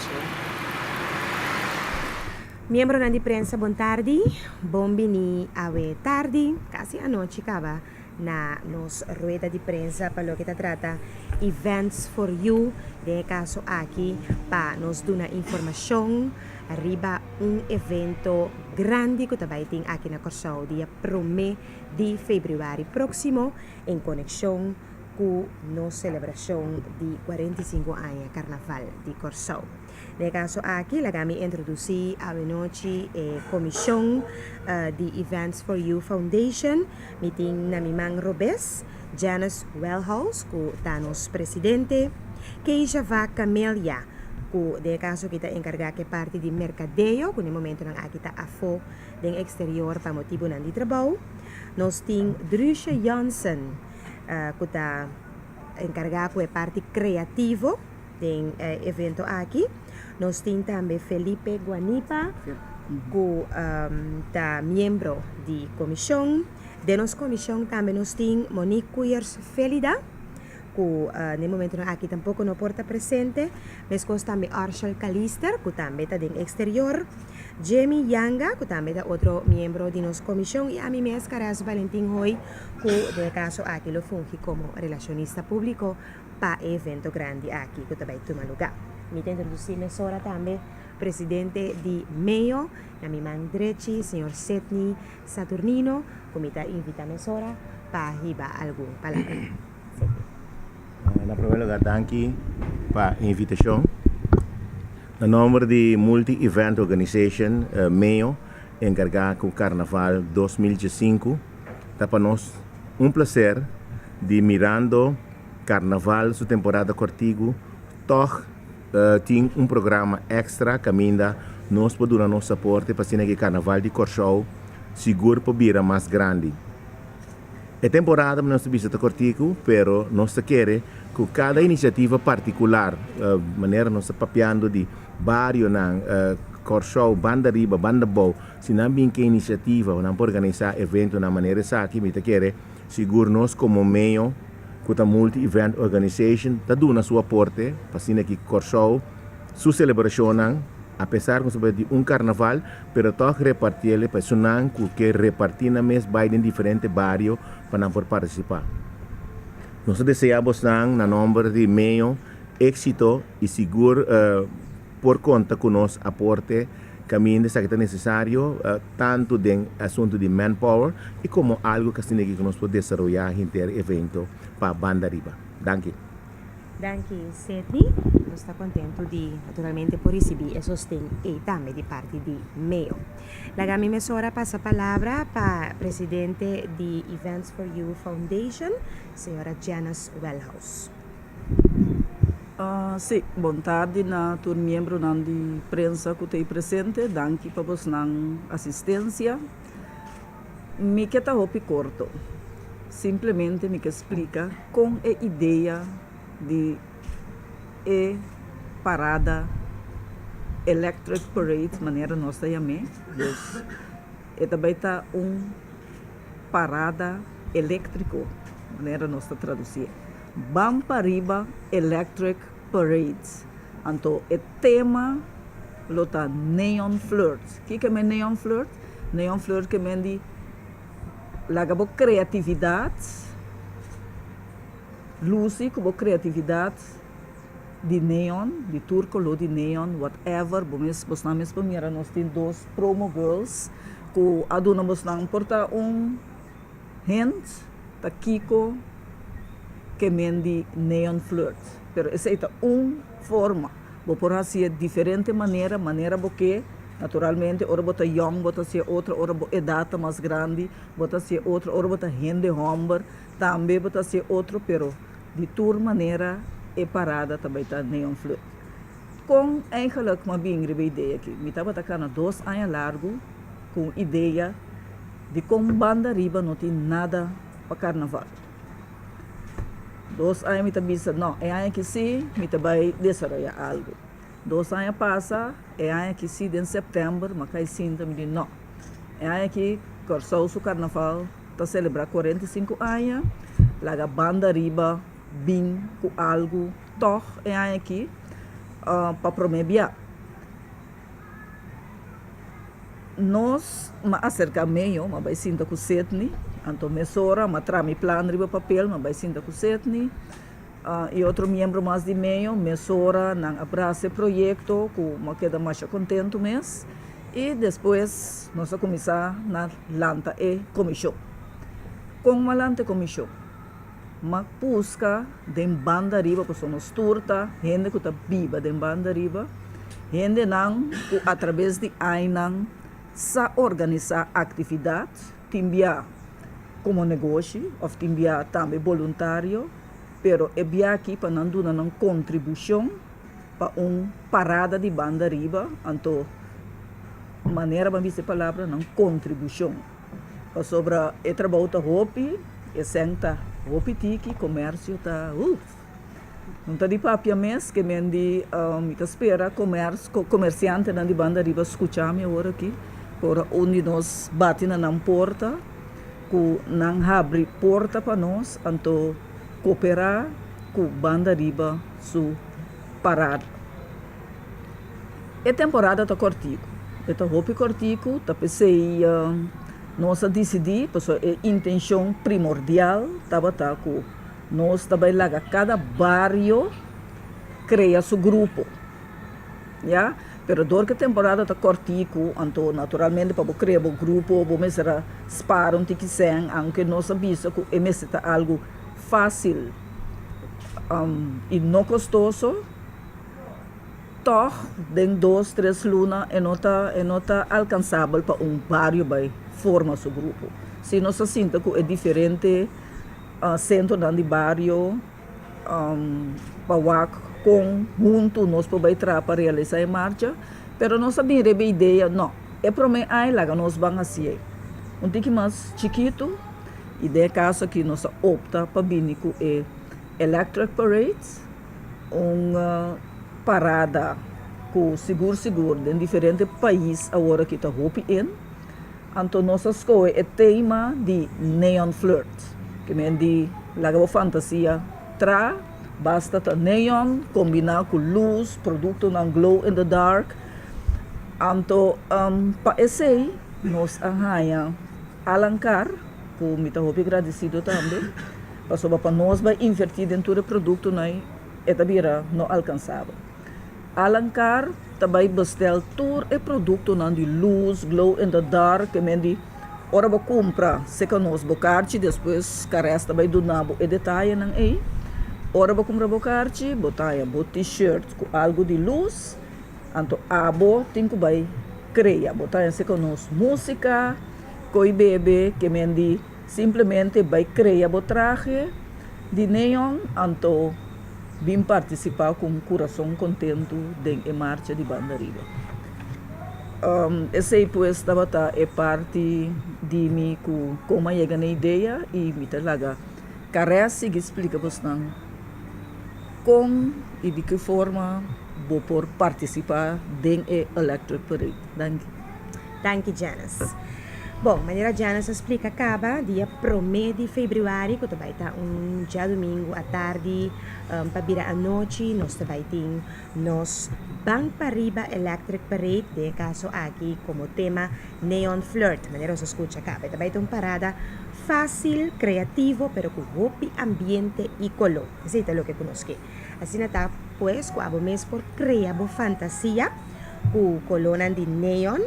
Kòrsou. Miembronan di prensa bon tardi, bon bini awe tardi, kasi anochi kaba na nos rueda di prensa pa loke ta trata Events for You, den e kaso aki pa nos duna informashon riba un evento grandi ku ta bai tin aki na Kòrsou dia promé di febrüari próksimo en konekshon ku nos selebrashon di 45 aña Karnaval di Kòrsou. Den e kaso aki laga mi introdusí awenochi e komishon di Events for You Foundation. Mi tin na mi man robes Janice Wellhouse ku ta nos presidente, Keisha Va Camelia ku den e kaso aki ta enkargá ku e parti di merkadeo ku na e momentonan aki ta afó den eksterior pa motibunan di trabou. Nos tin Drusje Jansen ku ta enkargá ku e parti kreativo den e evento aki. Nos tin tambe Felipe Guanipa ku ta miembro di komishon. Den nos komishon tambe nos tin Monique Koeyers Felida ku na e momentonan aki tampoko no por ta presente. Meskos tambe Arshel Calister ku tambe ta den eksterior. Jimmy Yanga ku tambe ta otro miembro di nos komishon i ami mes Carès Valentin Hoy ku den e kaso aki lo fungi komo relashonista públiko pa e evento grandi aki ku ta bai tuma lugá. Mi ta introdusí mesora tambe presidente di MEO na mi man drechi, señor Sidney Saturnino, ku mi ta invitá mesora pa hiba algun palabra. Sidney. Na promé lugá danki pa e invitashon. Na nòmber di Multi Event Organization, MEO, enkargá ku Karnaval 2015, ta pa nos un plaser di mirando Karnaval su temporada kòrtigu tòg tin un programa èkstra kaminda nos por duna nos saporte pa asina ku e Karnaval di Kòrsou sigur por bira mas grandi. E temporada nos ta bisa ta kòrtiku pero nos ta kere ku kada inisiativa partikular manera nos ta papiando di barionan Kòrsou banda riba banda bou si nan bin ku e inisiativa nan por organisá eventonan manera esaki mi ta kere Sigur nos komo meo ku ta Multi Event Organization ta duna su aporte pa asina ki Kòrsou su selebrashonnan apesar ku nos ta bai di un karnaval pero tòg repartiel pa esunnan ku ke repartí nan mes bai den diferente bario pa nan por partisipá. Nos ta deseá bosnan na nòmber di meo éksito i sigur por konta ku nos aporte kaminda esaki ta nesesario tantu den asuntu di manpower i komo algu ku asina ku nos por desaroyá henter evento pa banda riba. Danki. Danki Sidney. Nos ta kontentu di naturalmente por risibí e sosten ei tambe di parti di Meo. Laga mi mesora pasa palabra pa presidente di Events for You Foundation, señora Janice Wellhouse. Sí, bon tardi na tur miembronan di prensa ku ta ei presente. Danki pa bosnan asistensia. Mi ke ta hopi korto. Simplemente mi ke splika kon e idea di e parada Electric Parade, manera nos ta yam'é, dus e ta bai ta un parada eléktriko, manera nos ta tradusié. Ban Pariba Electric Parade. Anto e tema lo ta Neon Flirt. Kiko men Neon Flirt? Neon Flirt ke men di laga bo kreatividat lusi ku bo kreatividat di neon, di tur koló di neon, whatever, bo mes bosnan mes por mira nos tin dos promo girls ku a duna bosnan por ta un Hint ta kiko ke men di neon flirt, pero esei ta un forma. Bo por hasié diferente manera, manera bo ke. Naturalmente ora bo ta yòn bo ta hasié otro, ora bo edat ta mas grandi bo ta hasié otro, ora bo ta hende hòmber tambe bo ta hasié otro, pero di tur manera e parada ta bai ta neon flirt. Kon eigenlijk mi a bin riba e idea aki? Mi tabata kana dos aña largu ku un idea. Dikon banda riba no tin nada pa karnaval? Dos aña mi ta bisa, no, e aña aki sí mi ta bai desaroyá algu. Dos aña pasa, e aña aki sí den sèptèmber mi a kai sinta mi di no, e aña aki Kòrsou su karnaval ta selebrá 45 aña, laga banda riba bin ku algu tòg e aña aki. Pa promé bia nos m'a aserká meyo, m'a bai sinta ku Sidney, anto mesora m'a traha mi plan riba papel, m'a bai sinta ku Sidney i otro miembro mas di meyo, mesora nan a brasa e proyekto ku m'a keda masha kontentu mes i despues nos a kuminsá na lanta e komishon. Kon m'a lanta e komishon? M'a buska den banda riba pasobra nos tur ta hende ku ta biba den banda riba, hendenan ku atrabes di ainan sa organisá aktividat, tin bia komo negoshi òf tin bia tambe boluntario, pero e bia aki pa nan duna nan kontribushon pa un parada di banda riba, anto manera bo a bisa e palabra nan kontribushon. Pasobra e trabou ta hopi, e sèn ta hopi tiki, komersio ta uf. No ta di papia mes ke men di mi ta spera komers komersiantenan di banda riba skucha mi awor aki ora un di nos bati na nan porta ku nan habri porta pa nos anto koperá ku banda riba su parada. E temporada ta kòrtiku, e ta hopi kòrtiku, ta p'esei nos a disidí, pasobra e intenshon primordial tabata ku nos ta bai laga kada bario krea su grupo, ya. Pero dor ku e temporada ta kòrtiku, anto naturalmente pa bo krea bo grupo bo mester a spara un tiki sèn, aunke nos a bisa ku e mester ta algu fásil i no kostoso. Tòg den dos tres luna e no ta e no ta alkansabel pa un bario bai forma su grupo. Si nos a sinta ku e diferente sentronan di bario pa wak kon huntu nos por bai traha pa realisá e marcha, pero nos a bin riba e idea no, e promé aña laga nos ban hasié un tiki mas chikitu i den e kaso aki nos a opta pa bini ku e Electric Parade. Un parada ku sigur sigur den diferente pais awor aki ta hopi in. Anto nos a skohe e tema di Neon Flirt. Ke men di laga bo fantasia tra, basta ta neon kombiná ku lus, produktonan glow in the dark. Anto pa esei nos a haña Alan Carr, ku mi ta hopi gradisido tambe. Pasobra pa nos bai invertí den tur e produktonan e ta bira no alkansabel. Alan Carr ta bai bestel tur e produktonan di lus, glow in the dark, ke men di ora bo kumpra seka nos bo karchi despues Caress ta bai duna bo e detayenan ei. Ora bo kumpra bo karchi bo ta haña bo t-shirt ku algu di lus, anto abo tin ku bai krea. Bo ta haña seka nos músika, koi bebe, ke men di. Simplemente bai crea bo trahe di neon anto bin participa cu un curason contento den e marcha di Banda Riba. Esey pues tabata e parti di mi cu como a yega na idea y mi ta laga Caress sigui splica bosnan con y di ki forma bo por participa den e Electric Parade. Danki. Danki Janice. Bon, manera Janice a splika kaba, dia promé di febrüari ku ta bai ta un djadumingu atardi pa bira anochi nos ta bai tin nos Ban Pariba Electric Parade, den e kaso aki komo tema Neon Flirt, manera nos a skucha kaba. E ta bai ta un parada fásil, kreativo, pero ku hopi ambiente i koló. Esei ta loke ku nos ke. Asina ta pues ku abo mes por krea bo fantasia. Ku kolónan di neon,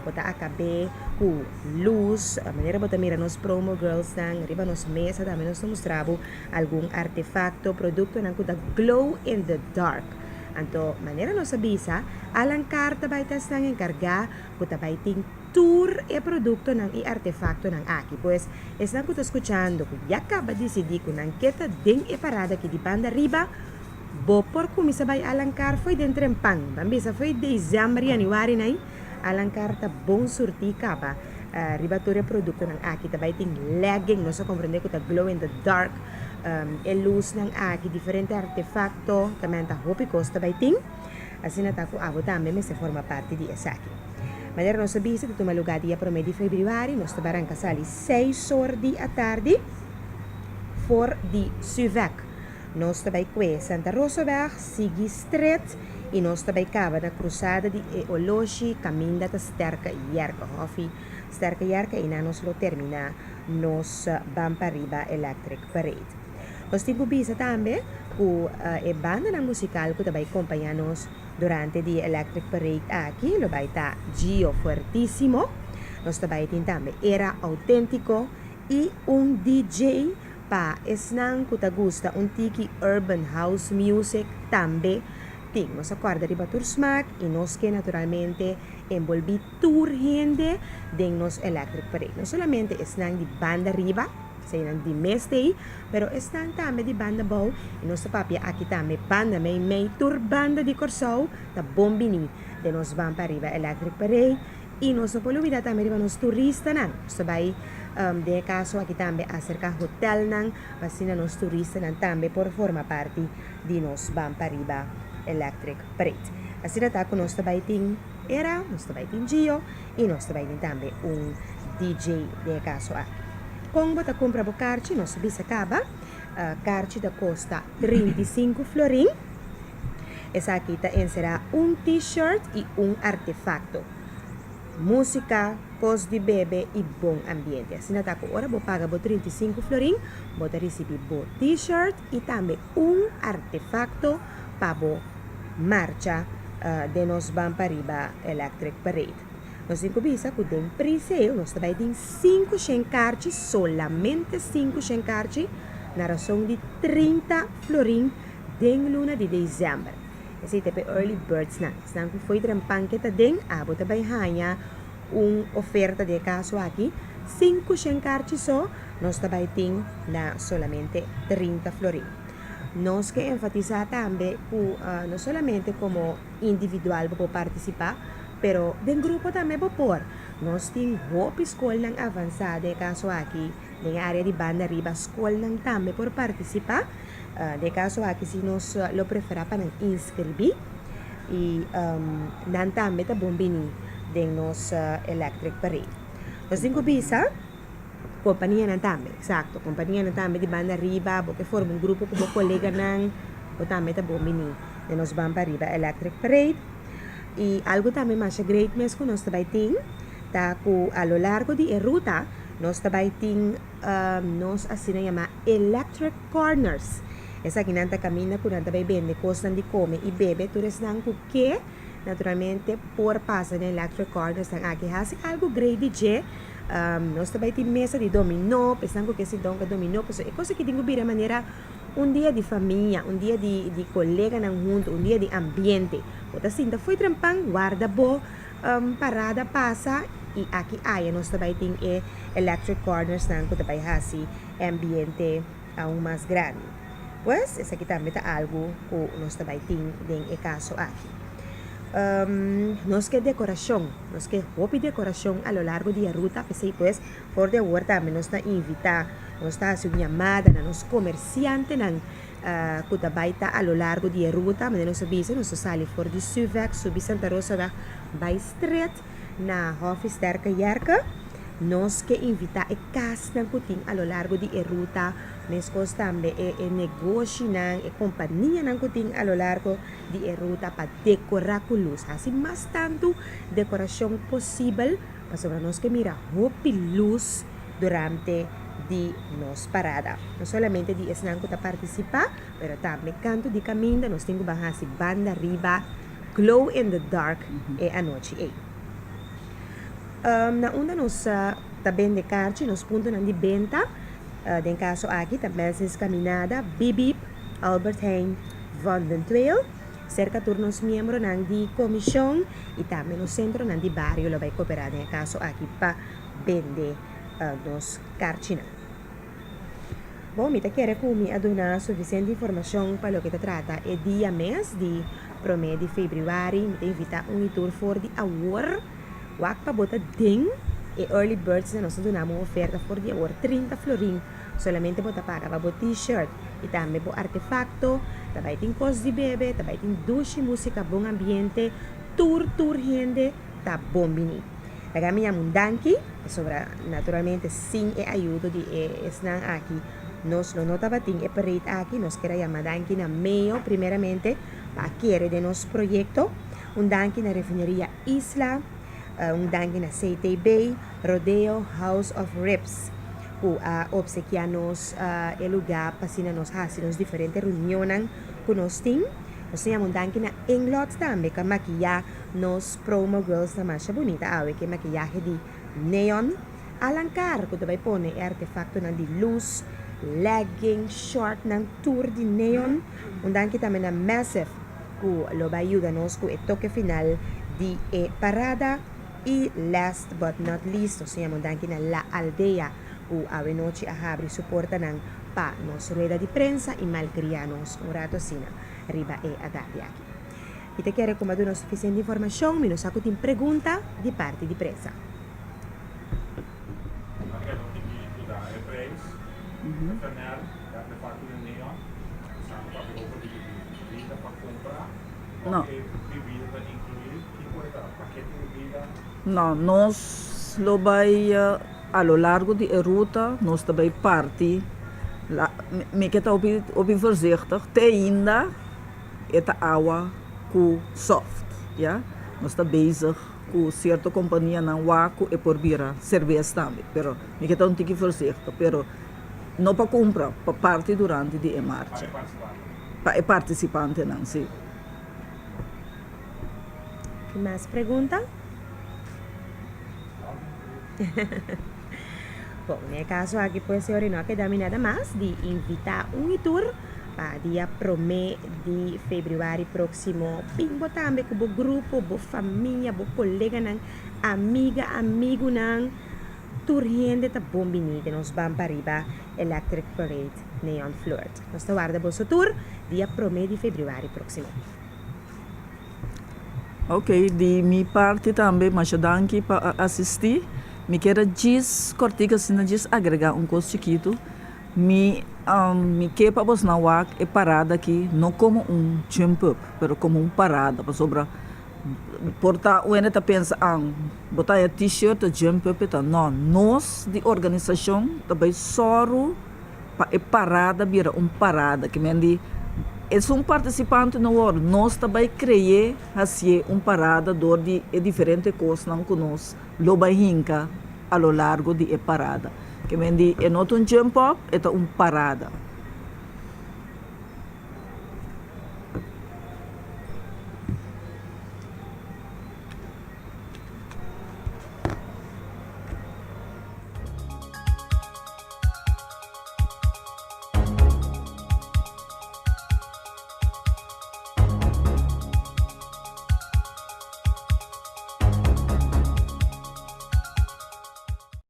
bo ta akab'é ku lus. Manera bo ta mira nos promo girlsnan riba nos mesa tambe nos ta mustra bo algun artefakto, produktonan ku ta glow in the dark. Anto manera nos a bisa, Alan Carr ta bai ta esnan enkargá ku ta bai tin tur e produktonan i artefaktonan aki. Pues esnan ku ta skuchando ku ya kaba disidí ku nan ke ta den e parada aki di banda riba, Bo por kuminsá bai Alancar fo'i den trempan. Ban bisa fo'i desèmber, yanüari nai, Alancar ta bon surtí kaba. Riba tur e produktonan aki ta bai tin legging, nos a komprendé ku ta glow in the dark. E lusnan aki, diferente artefakto, ta menta hopi kos ta bai tin. Asina ta ku abo tambe mester forma parti di esaki. Manera nos a bisa ta tuma lugá dia promé di febrüari, nos ta bai ranka sali seis or di atardi for di Suvek. Nos ta bai kue Santa Rosaweg, sigui stret I nos ta bai kaba na krusada di e oloshi kaminda ta Sterke Yerke, Hòfi Sterke Yerke i nan nos lo terminá nos Ban Pariba Electric Parade. Nos tin ku bisa tambe ku e bandanan musikal ku ta bai kompañá nos durante di e Electric Parade aki lo bai ta Gio Fuertisimo, nos ta bai tin tambe Era Auténtiko i un DJ Pa esnan ku ta gusta un tiki urban house music tambe tin. Nos a kòrda riba tur smak i nos ke naturalmente enbolbí tur hende den nos Electric Parade. No solamente esnan di banda riba, eseinan di mes t'ei, pero esnan tambe di banda bou i nos ta papia aki tambe banda meimei, tur banda di Kòrsou ta bon biní den nos Ban Pariba Electric Parade. I nos no por lubida tambe riba nos turistanan. Nos ta bai den e kaso aki tambe aserka hotelnan pa asina nos turistanan tambe por forma parti di nos Ban Pariba Electric Parade. Asina ta ku nos ta bai tin Era, nos ta bai tin Gio i nos ta bai tin tambe un DJ den e kaso aki. Kon bo ta kumpra bo karchi? Nos a bisa kaba. Karchi ta kosta 35 florin. Esaki ta enserá un T-shirt i un artefakto, músika, kos di bebe i bon ambiente. Asina ta ku ora bo paga bo 35 florin, bo ta risibí bo T-shirt i tambe un artefakto pa bo marcha den nos Ban Pariba Electric Parade. Nos tin ku bisa ku den pre-sale nos ta bai tin 500 karchi, solamente 500 karchi, na rason di 30 florin Den luna di desèmber. Esei ta p'e early birdsnan. Esnan ku fo'i trempan ke ta den, abo ta bai haña un oferta den e kaso aki, 500 karchi so nos ta bai tin na solamente 30 florin. Nos ke enfatisá tambe ku no solamente komo individual bo por partisipá, pero den grupo tambe bo por. Nos tin hopi skolnan avansá den e kaso aki, den e área di banda riba skolnan tambe por partisipá. Den e kaso aki si nos lo preferá pa nan inskribí i nan tambe ta bon bini den nos Electric Parade. Nos tin ku bisa kompanianan tambe, eksakto, kompanianan tambe di banda riba, bo ke forma un grupo ku bo koleganan, bo tambe ta bon bini den nos Ban Pariba Electric Parade. I algu tambe masha great mes ku nos ta bai tin ta ku a lo largo di e ruta nos ta bai tin nos asina yama Electric Corners. Esakinan ta kaminda ku nan ta bai bende kosnan di kome i bebe. Tur esnan ku ke, naturalmente, por pasa den Electric Corners nan aki hasi algu grei di dje. Nos ta bai tin mesa di dominó, pa esnan ku ke sinta hunga dominó. Pasobra e kos aki tin ku bira manera un dia di famia, un dia di di koleganan huntu, un dia di ambiente. Bo ta sinta fo'i trempan, warda bo parada pasa i aki aya nos ta bai tin e Electric Corners nan ku ta bai hasi e ambiente aun mas grandi. Pues, esaki tambe ta algu ku nos ta bai tin den e kaso aki. Nos ke dekorashon, nos ke hopi dekorashon a lo largo di e ruta, p'esei pues for di awor tambe nos ta invitá, nos ta hasi un yamada na nos komersiantenan ku ta bai ta a lo largo di e ruta, manera nos a bisa nos ta sali for di Suvek, subi Santa Rosaweg, bai stret na Hòfi Sterke Yerke. Nos ke invitá e kasnan ku tin a lo largo di e ruta, meskos tambe e e negoshinan, e kompanianan ku tin a lo largo di e ruta pa dekorá ku lus. Hasi mas tantu dekorashon posibel pasobra nos ke mira hopi lus durante di nos parada. No solamente di esnan ku ta partisipá, pero tambe kantu di kaminda nos tin ku ban hasi banda riba glow in the dark e anochi ei. Na unda nos ta bende karchi, nos puntonan di benta, den kaso aki ta Mensens Caminada, Bibib, Albert Heijn, Van den Tweel. Serka tur nos miembronan di komishon i tambe nos sentronan di bario lo bai koperá den e kaso aki pa bende nos karchinan. Bon, mi ta kere ku mi a duna sufisiente informashon pa loke ta trata e dia mes di promé di febrüari. Mi ta invitá un i tur for di awor. Wak pa bo ta den e early birds nan nos ta duna bo un oferta for di awor 30 florin solamente bo ta paga pa bo t-shirt y tambe bo artefacto ta bay tin cos di bebe ta bay tin dushi musica bon ambiente tur tur hende ta bon bini laga mi yama un danki pasobra naturalmente sin e ayudo di e esnan aki. nos lo no tabatin e parade aki. Nos kier a yama danki na Meo primeramente pa a kere den nos proyecto. Un danki na Refineria Isla, un danki na CTB, Rodeo House of Ribs cu a obsekia nos e lugar pa asina nos haci nos diferente reunionnan cu nos tin. Nos ta yama un danki na Inglot tambe cu a makiya nos promo girls ta masha bunita awe cu e makiyahe di neon. Alan Carr cu ta bay pone e artefactonan di luz, legging, shortnan tur di neon. Un danki tambe na Massive cu lo bay yuda nos cu e toke final di e parada. Y last but not least nos ta yama un danki na La Aldea cu awe nochi a habri su portanan pa nos rueda di prensa y malcria nos un rato asina riba e atardi aki. Mi ta kere cu a duna suficiente informacion, mi no sa cu tin pregunta di parti di prensa. Oké, dan tin ku da e prijs, e flanel, e artefakto di neon, esaki papia over di bebida pa kumpra, No. òf e bebida ta inkluí, kiko e ta, pakete bebida? No, nos lo bai a lo largo di e ruta, nos ta bai parti, la, mi ke ta hopi hopi voorzichtig, te ainda e ta awa ku soft, ya, nos ta bezig ku sierto kompanianan wak ku e por bira serbes tambe, pero mi ke ta un tiki voorzichtig, pero no pa kumpra, pa parti durante di e marcha. Pa e partisipantenan, si. Tin mas pregunta? Bon, den e kaso aki pues señor no a keda mi nada mas di invitá un i tur pa dia promé di febrüari próksimo. Bin bo tambe ku bo grupo, bo famia, bo koleganan, amiga, amigunan. Tur hende ta bon biní den nos ban pariba Electric Parade Neon Flirt. Nos ta warda boso tur dia promé di febrüari próksimo. Ok, di mi parti tambe masha danki pa a asistí. Mi kier a djis kòrtiku asina djis agregá un kos chikitu. Mi mi ke pa bosnan wak e parada aki no komo un jump up pero komo un parada pasobra por ta un hende ta pensa an bo ta haña t-shirt ta jump up e ta no nos di organisashon ta bai sòru pa e parada bira un parada ke men di esun partisipante no wòrdu nos ta bai kreye hasié un parada dor di e diferente kosnan ku nos lo bai hinka a lo largo di e parada. Ke men di e no ta un jump up, e ta un parada.